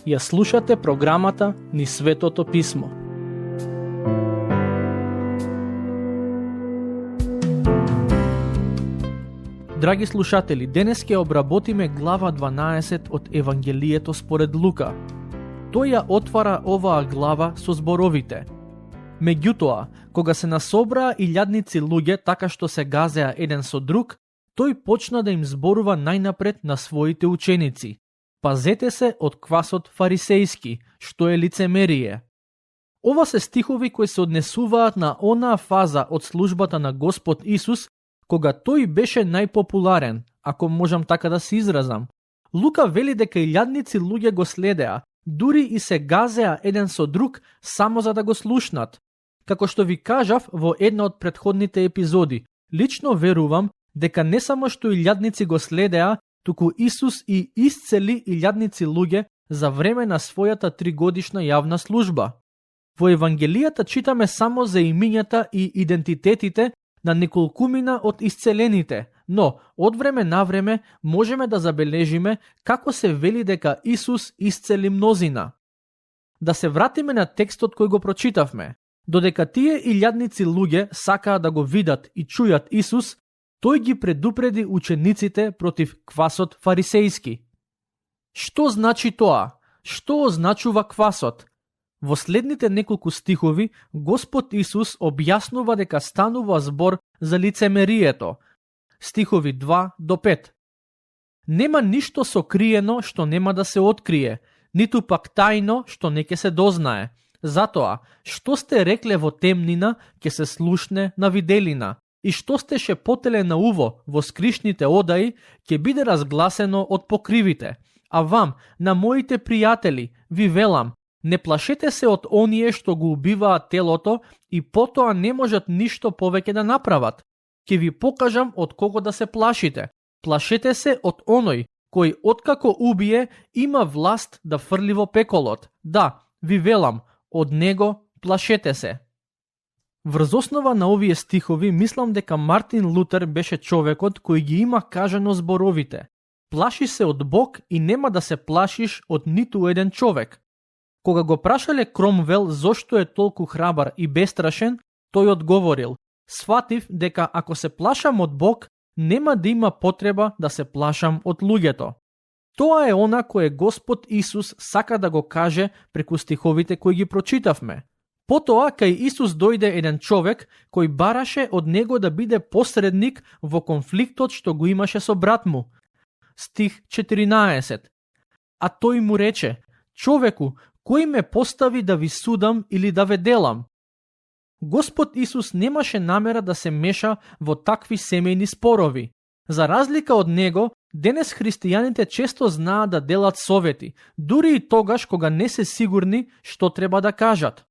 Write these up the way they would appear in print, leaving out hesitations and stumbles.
Ја слушате програмата Низ Светото Писмо. Драги слушатели, денес ќе обработиме глава 12 од Евангелието според Лука. Тој ја отвара оваа глава со зборовите: меѓутоа, кога се насобраа илјадници луѓе така што се газеа еден со друг, тој почна да им зборува најнапред на своите ученици: пазете се од квасот фарисејски, што е лицемерие. Ова се стихови кои се однесуваат на онаа фаза од службата на Господ Исус, кога тој беше најпопуларен, ако можам така да се изразам. Лука вели дека илјадници луѓе го следеа, дури и се газеа еден со друг само за да го слушнат. Како што ви кажав во една од претходните епизоди, лично верувам дека не само што илјадници го следеа, туку Исус и исцели илјадници луѓе за време на својата 3-годишна јавна служба. Во Евангелијата читаме само за имињата и идентитетите на неколкумина од исцелените, но од време на време можеме да забележиме како се вели дека Исус исцели мнозина. Да се вратиме на текстот кој го прочитавме. Додека тие илјадници луѓе сакаа да го видат и чујат Исус, тој ги предупреди учениците против квасот фарисејски. Што значи тоа? Што означува квасот? Во следните неколку стихови, Господ Исус објаснува дека станува збор за лицемерието. Стихови 2 до 5. Нема ништо сокриено што нема да се открие, ниту пак тајно што не ќе се дознае. Затоа, што сте рекле во темнина, ќе се слушне на виделина, и што сте шепотеле на уво во скришните одаи, ќе биде разгласено од покривите. А вам, на моите пријатели, ви велам, не плашете се од оние што го убиваат телото и потоа не можат ништо повеќе да направат. Ќе ви покажам од кого да се плашите. Плашете се од оној кој откако убие има власт да фрли во пеколот. Да, ви велам, од него плашете се. Врз основа на овие стихови мислам дека Мартин Лутер беше човекот кој ги има кажано зборовите: плаши се од Бог и нема да се плашиш од ниту еден човек. Кога го прашале Кромвел зошто е толку храбар и бестрашен, тој одговорил: сватив дека ако се плашам од Бог, нема да има потреба да се плашам од луѓето. Тоа е она кое Господ Исус сака да го каже преку стиховите кои ги прочитавме. Потоа кај Исус дојде еден човек кој бараше од него да биде посредник во конфликтот што го имаше со брат му. Стих 14. А тој му рече: човеку, кој ме постави да ви судам или да ве делам? Господ Исус немаше намера да се меша во такви семејни спорови. За разлика од него, денес христијаните често знаат да делат совети, дури и тогаш кога не се сигурни што треба да кажат.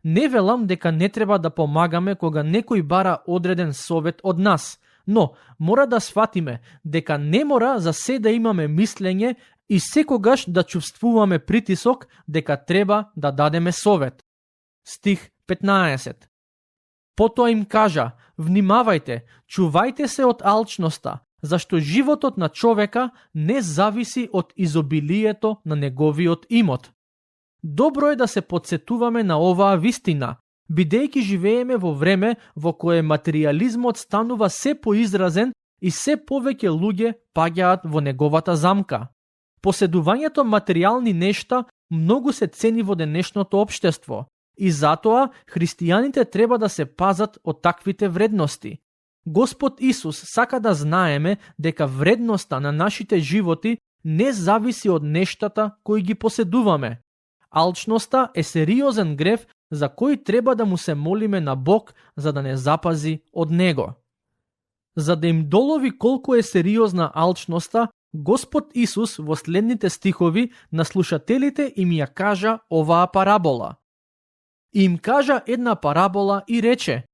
Не велам дека не треба да помагаме кога некој бара одреден совет од нас, но мора да сватиме дека не мора за се да имаме мислење и секогаш да чувствуваме притисок дека треба да дадеме совет. Стих 15. Потоа им кажа: внимавајте, чувајте се од алчноста, зашто животот на човека не зависи од изобилието на неговиот имот. Добро е да се подсетуваме на оваа вистина, бидејќи живееме во време во кое материјализмот станува се поизразен и се повеќе луѓе паѓаат во неговата замка. Поседувањето материјални нешта многу се цени во денешното општество и затоа христијаните треба да се пазат од таквите вредности. Господ Исус сака да знаеме дека вредноста на нашите животи не зависи од нештата кои ги поседуваме. Алчноста е сериозен грев за кој треба да му се молиме на Бог за да не запази од него. За да им долови колку е сериозна алчноста, Господ Исус во следните стихови на слушателите им ја кажа оваа парабола. И им кажа една парабола и рече: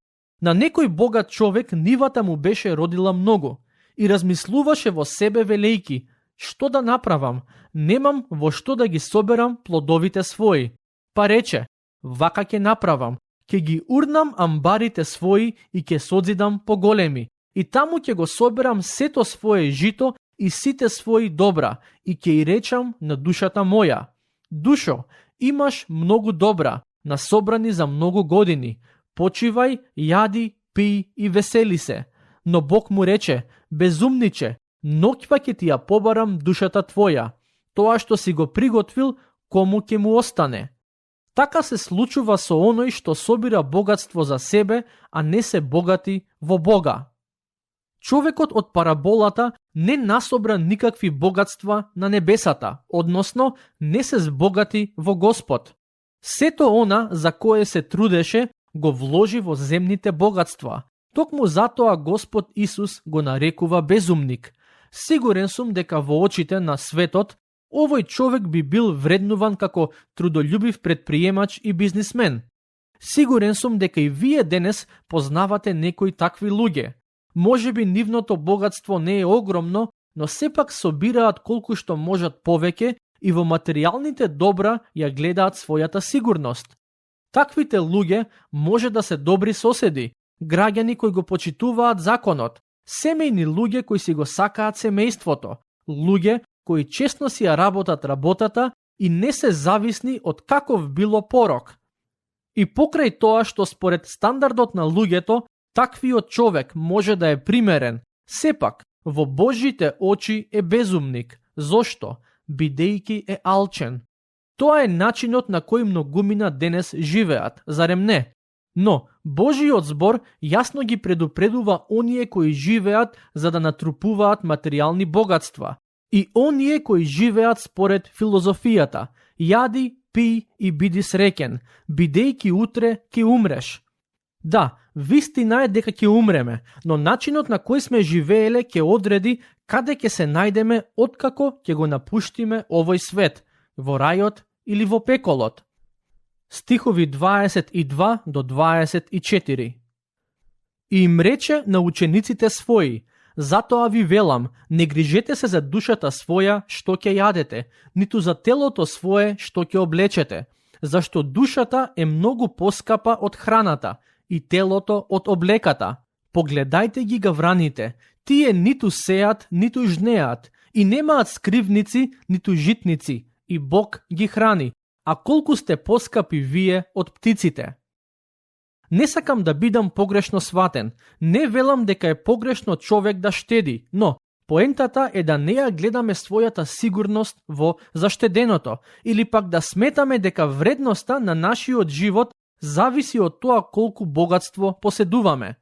на некој богат човек нивата му беше родила многу и размислуваше во себе велејки: што да направам? Немам во што да ги соберам плодовите своји. Па рече: вака ќе направам, ќе ги урнам амбарите своји и ќе созидам поголеми и таму ќе го соберам сето свое жито и сите своји добра, и ќе и речам на душата моја: душо, имаш многу добра, насобрани за многу години. Почивај, јади, пий и весели се. Но Бог му рече: безумниче, ноќва ќе ти ја побарам душата твоја. Тоа што си го приготвил, кому ќе му остане? Така се случува со оној што собира богатство за себе, а не се богати во Бога. Човекот од параболата не насобра никакви богатства на небесата, односно не се збогати во Господ. Сето она за кое се трудеше го вложи во земните богатства. Токму затоа Господ Исус го нарекува безумник. Сигурен сум дека во очите на светот овој човек би бил вреднуван како трудолюбив предприемач и бизнисмен. Сигурен сум дека и вие денес познавате некои такви луѓе. Може би нивното богатство не е огромно, но сепак собираат колку што можат повеќе и во материјалните добра ја гледаат својата сигурност. Таквите луѓе може да се добри соседи, граѓани кои го почитуваат законот, семејни луѓе кои си го сакаат семејството, луѓе кои честно си ја работат работата и не се зависни од каков било порок. И покрај тоа што според стандардот на луѓето, таквиот човек може да е примерен, сепак во Божите очи е безумник. Зошто? Бидејќи е алчен. Тоа е начинот на кој многумина денес живеат, зарем не? Но Божиот збор јасно ги предупредува оние кои живеат за да натрупуваат материјални богатства и оние кои живеат според филозофијата: јади, пи и биди среќен, бидејќи утре ќе умреш. Да, вистина е дека ќе умреме, но начинот на кој сме живееле ќе одреди каде ќе се најдеме откако ќе го напуштиме овој свет, во рајот или во пеколот. Стихови 22 до 24. И им рече на учениците своји: затоа ви велам, не грижете се за душата своја што ќе јадете, ниту за телото свое што ќе облечете, зашто душата е многу поскапа од храната и телото од облеката. Погледајте ги гавраните, тие ниту сеат, ниту жнеат, и немаат скривници, ниту житници, и Бог ги храни, а колку сте поскапи вие од птиците. Не сакам да бидам погрешно сватен, не велам дека е погрешно човек да штеди, но поентата е да не ја гледаме својата сигурност во заштеденото, или пак да сметаме дека вредноста на нашиот живот зависи од тоа колку богатство поседуваме.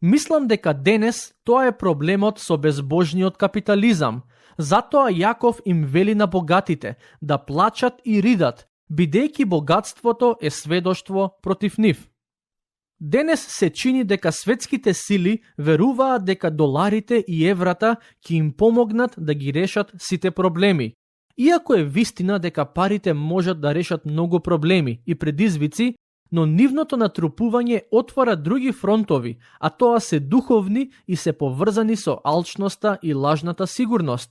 Мислам дека денес тоа е проблемот со безбожниот капитализам. Затоа Јаков им вели на богатите да плачат и ридат, бидејќи богатството е сведоштво против нив. Денес се чини дека светските сили веруваат дека доларите и еврата ќе им помогнат да ги решат сите проблеми. Иако е вистина дека парите можат да решат многу проблеми и предизвици, но нивното натрупување отвара други фронтови, а тоа се духовни и се поврзани со алчноста и лажната сигурност.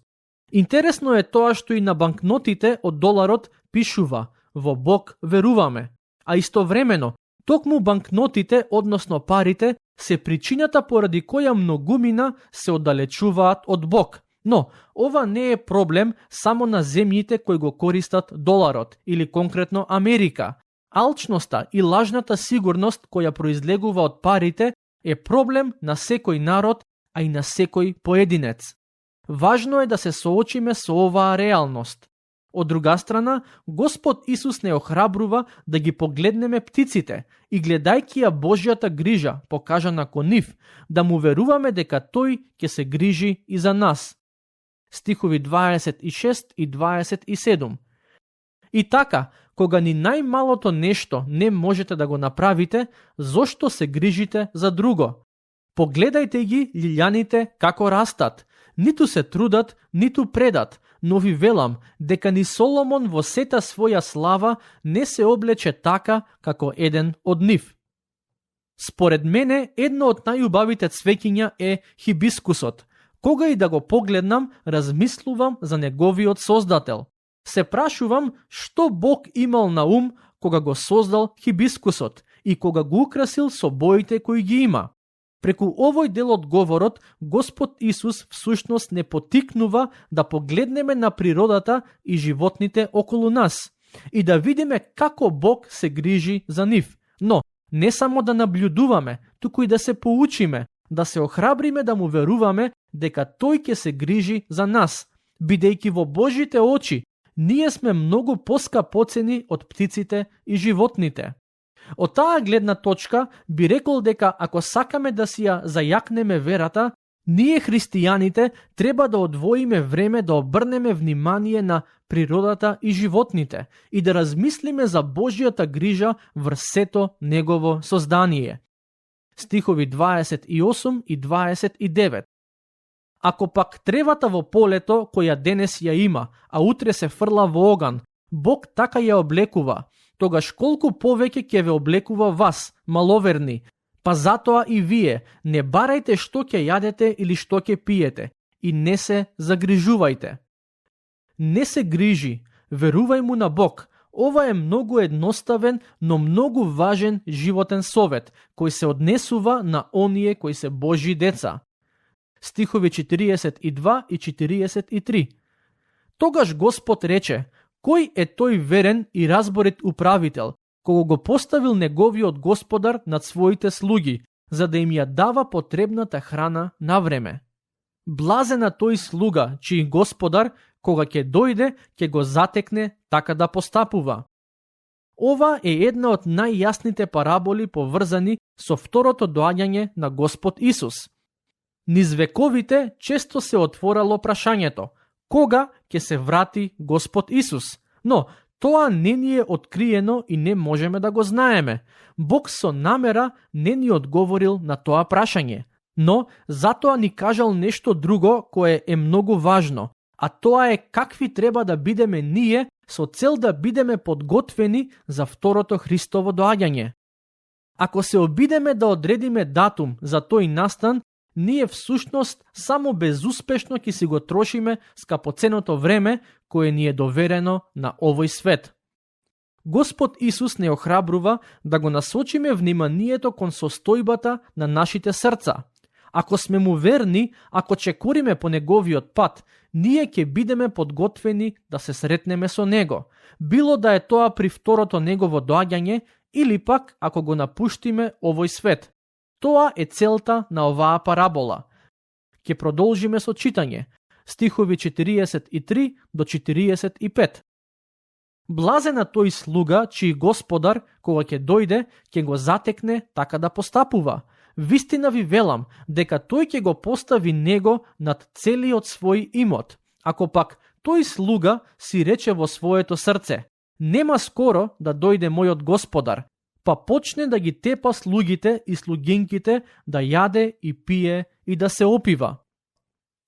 Интересно е тоа што и на банкнотите од доларот пишува: во Бог веруваме, а истовремено токму банкнотите, односно парите, се причината поради која многумина се оддалечуваат од Бог. Но ова не е проблем само на земјите кои го користат доларот или конкретно Америка. Алчноста и лажната сигурност која произлегува од парите е проблем на секој народ, а и на секој поединец. Важно е да се соочиме со оваа реалност. Од друга страна, Господ Исус не охрабрува да ги погледнеме птиците и гледајќи ја Божјата грижа покажана кон нив, да му веруваме дека Тој ќе се грижи и за нас. Стихови 26 и 27. И така, кога ни најмалото нешто не можете да го направите, зошто се грижите за друго? Погледајте ги лилјаните како растат, ниту се трудат, ниту предат, но ви велам дека ни Соломон во сета своја слава не се облече така како еден од нив. Според мене, едно од најубавите цвеќиња е хибискусот. Кога и да го погледнам, размислувам за неговиот создател. Се прашувам што Бог имал на ум кога го создал хибискусот и кога го украсил со боите кои ги има. Преку овој дел од говорот, Господ Исус всушност не потикнува да погледнеме на природата и животните околу нас и да видиме како Бог се грижи за нив. Но не само да наблюдуваме, туку и да се поучиме, да се охрабриме да му веруваме дека тој ќе се грижи за нас, бидејќи во Божите очи ние сме многу поскапоцени од птиците и животните. Од таа гледна точка би рекол дека ако сакаме да си ја зајакнеме верата, ние христијаните треба да одвоиме време да обрнеме внимание на природата и животните и да размислиме за Божјата грижа врз сето негово создание. Стихови 28 и 29. Ако пак тревата во полето, која денес ја има, а утре се фрла во оган, Бог така ја облекува, тогаш колку повеќе ќе ве облекува вас, маловерни, па затоа и вие не барајте што ќе јадете или што ќе пиете и не се загрижувајте. Не се грижи, верувај му на Бог. Ова е многу едноставен, но многу важен животен совет, кој се однесува на оние кои се Божји деца. Стихови 42 и 43. Тогаш Господ рече: кој е тој верен и разборит управител, кога го поставил неговиот Господар над своите слуги, за да им ја дава потребната храна на време? Блазена тој слуга, чиј Господар, кога ќе дојде, ќе го затекне така да постапува. Ова е една од најјасните параболи поврзани со второто доаѓање на Господ Исус. Низ вековите често се отворало прашањето: кога ќе се врати Господ Исус? Но тоа не ни е откриено и не можеме да го знаеме. Бог со намера не ни одговорил на тоа прашање, но затоа ни кажал нешто друго кое е многу важно, а тоа е какви треба да бидеме ние со цел да бидеме подготвени за второто Христово доаѓање. Ако се обидеме да одредиме датум за тој настан, ние всушност само безуспешно ќе си го трошиме скапоценото време кое ни е доверено на овој свет. Господ Исус не охрабрува да го насочиме вниманието кон состојбата на нашите срца. Ако сме му верни, ако чекориме по неговиот пат, ние ќе бидеме подготвени да се сретнеме со него, било да е тоа при второто негово доаѓање или пак ако го напуштиме овој свет. Тоа е целта на оваа парабола. Ќе продолжиме со читање. Стихови 43 до 45. Блазена тој слуга, чиј Господар, кога ќе дојде, ќе го затекне така да постапува. Вистина ви велам, дека тој ќе го постави него над целиот свој имот. Ако пак тој слуга си рече во своето срце: нема скоро да дојде мојот Господар, па почне да ги тепа слугите и слугинките, да јаде и пие и да се опива.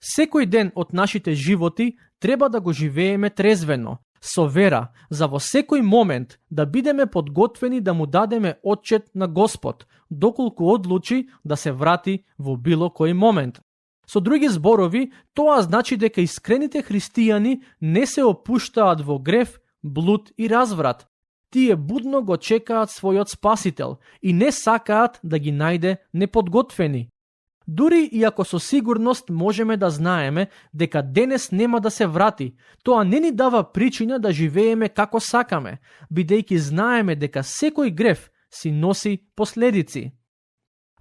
Секој ден од нашите животи треба да го живееме трезвено, со вера, за во секој момент да бидеме подготвени да му дадеме отчет на Господ, доколку одлучи да се врати во било кој момент. Со други зборови, тоа значи дека искрените христијани не се опуштаат во грев, блуд и разврат. Тие будно го чекаат својот Спасител и не сакаат да ги најде неподготвени. Дури и ако со сигурност можеме да знаеме дека денес нема да се врати, тоа не ни дава причина да живееме како сакаме, бидејќи знаеме дека секој грев си носи последици.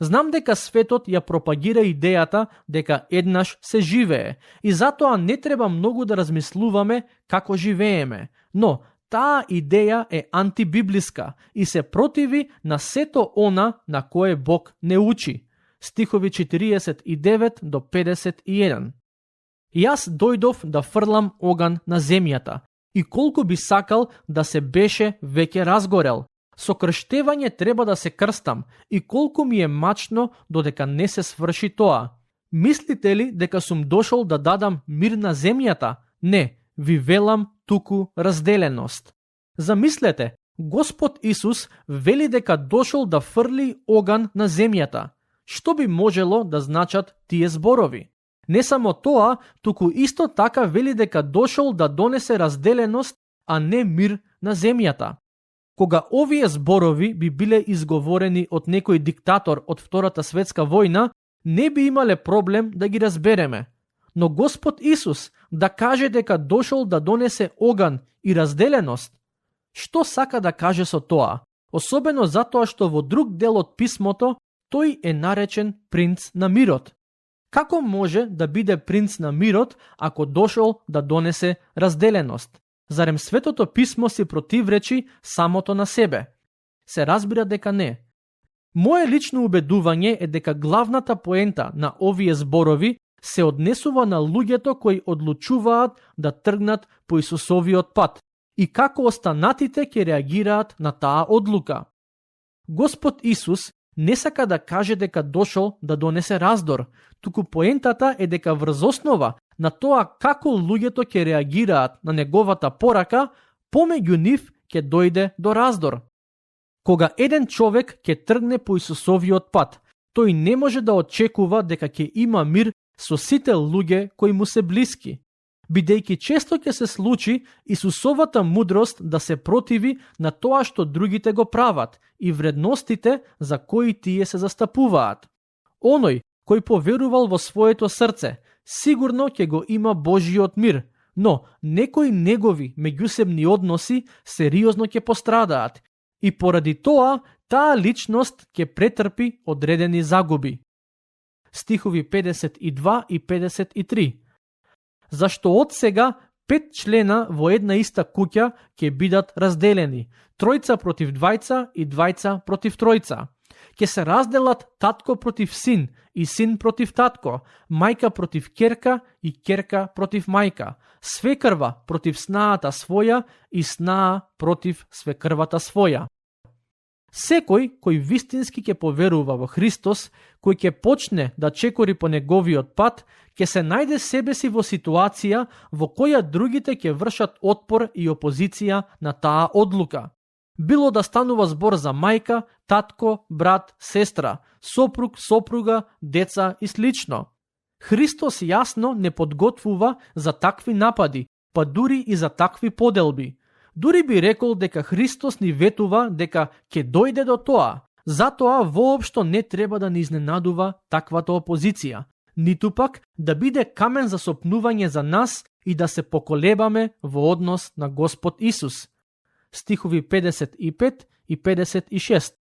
Знам дека светот ја пропагира идејата дека еднаш се живее и затоа не треба многу да размислуваме како живееме, но таа идеја е антибиблиска и се противи на сето она на кое Бог не учи. Стихови 49 до 51. Јас дојдов да фрлам оган на земјата и колку би сакал да се беше веќе разгорел. Со крштевање треба да се крстам и колку ми е мачно додека не се сврши тоа. Мислите ли дека сум дошол да дадам мир на земјата? Не, ви велам туку разделеност. Замислете, Господ Исус вели дека дошол да фрли оган на земјата. Што би можело да значат тие зборови? Не само тоа, туку исто така вели дека дошол да донесе разделеност, а не мир на земјата. Кога овие зборови би биле изговорени од некој диктатор од Втората светска војна, не би имале проблем да ги разбереме. Но Господ Исус да каже дека дошол да донесе оган и разделеност, што сака да каже со тоа? Особено затоа што во друг дел од писмото тој е наречен принц на мирот. Како може да биде принц на мирот ако дошол да донесе разделеност? Зарем Светото писмо си противречи самото на себе? Се разбира дека не. Моje лично убедување е дека главната поента на овие зборови се однесува на луѓето кои одлучуваат да тргнат по Исусовиот пат и како останатите ќе реагираат на таа одлука. Господ Исус не сака да каже дека дошол да донесе раздор, туку поентата е дека врз основа на тоа како луѓето ќе реагираат на неговата порака, помеѓу нив ќе дојде до раздор. Кога еден човек ќе тргне по Исусовиот пат, тој не може да очекува дека ќе има мир со сите луѓе кои му се блиски, бидејќи често ќе се случи Исусовата мудрост да се противи на тоа што другите го прават и вредностите за кои тие се застапуваат. Оној кој поверувал во своето срце, сигурно ќе го има Божиот мир, но некои негови меѓусебни односи сериозно ќе пострадаат и поради тоа таа личност ќе претрпи одредени загуби. Стихови 52 и 53. Зашто од сега 5 члена во една иста куќа ќе бидат разделени, тројца против двајца и двајца против тројца. Ќе се разделат татко против син и син против татко, мајка против ќерка и ќерка против мајка, свекрва против снаата своја и снаа против свекрвата своја. Секој кој вистински ќе поверува во Христос, кој ќе почне да чекори по неговиот пат, ќе се најде себе си во ситуација во која другите ќе вршат отпор и опозиција на таа одлука. Било да станува збор за мајка, татко, брат, сестра, сопруг, сопруга, деца и слично. Христос јасно не подготвува за такви напади, па дури и за такви поделби. Дури би рекол дека Христос ни ветува дека ќе дојде до тоа, затоа воопшто не треба да ни изненадува таквата опозиција, ниту пак да биде камен за сопнување за нас и да се поколебаме во однос на Господ Исус. Стихови 55 и 56.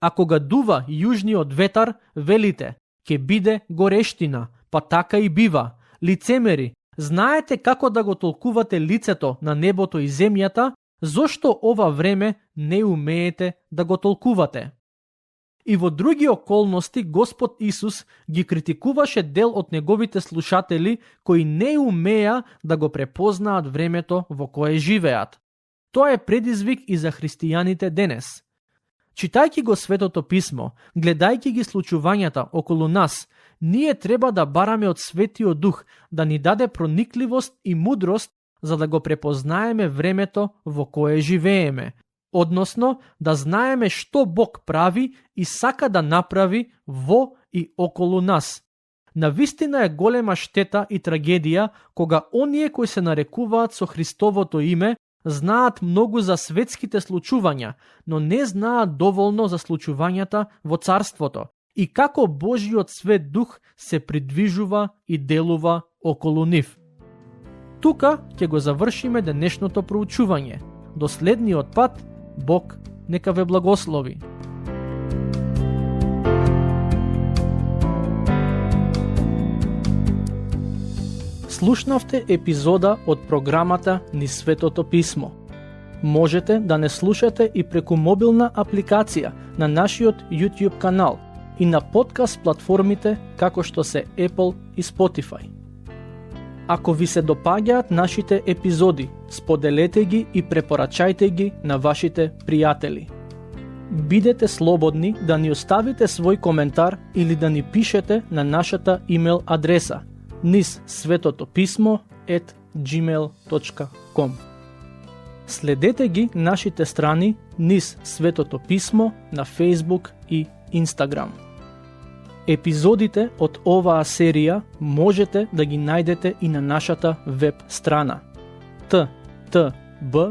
А кога дува јужниот ветар, велите, ќе биде горештина, па така и бива. Лицемери, знаете како да го толкувате лицето на небото и земјата, зошто ова време не умеете да го толкувате? И во други околности Господ Исус ги критикуваше дел од неговите слушатели кои не умеа да го препознаат времето во кое живеат. Тоа е предизвик и за христијаните денес. Читајќи го Светото писмо, гледајќи ги случувањата околу нас, ние треба да бараме од Светиот Дух да ни даде проникливост и мудрост за да го препознаеме времето во кое живееме, односно да знаеме што Бог прави и сака да направи во и околу нас. Навистина е голема штета и трагедија кога оние кои се нарекуваат со Христовото име знаат многу за светските случувања, но не знаат доволно за случувањата во Царството и како Божиот Свет Дух се придвижува и делува околу нив. Тука ќе го завршиме денешното проучување. До следниот пат, Бог нека ве благослови. Слушнавте епизода од програмата Низ Светото писмо. Можете да не слушате и преку мобилна апликација на нашиот YouTube канал и на подкаст платформите како што се Apple и Spotify. Ако ви се допаѓаат нашите епизоди, споделете ги и препорачајте ги на вашите пријатели. Бидете слободни да ни оставите свој коментар или да ни пишете на нашата имейл адреса nizsvetotopисmo@gmail.com. Следете ги нашите страни Низ Светото писмо на Facebook и Instagram. Епизодите од оваа серија можете да ги најдете и на нашата веб страна ttb.tw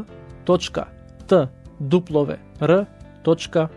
www.r.org.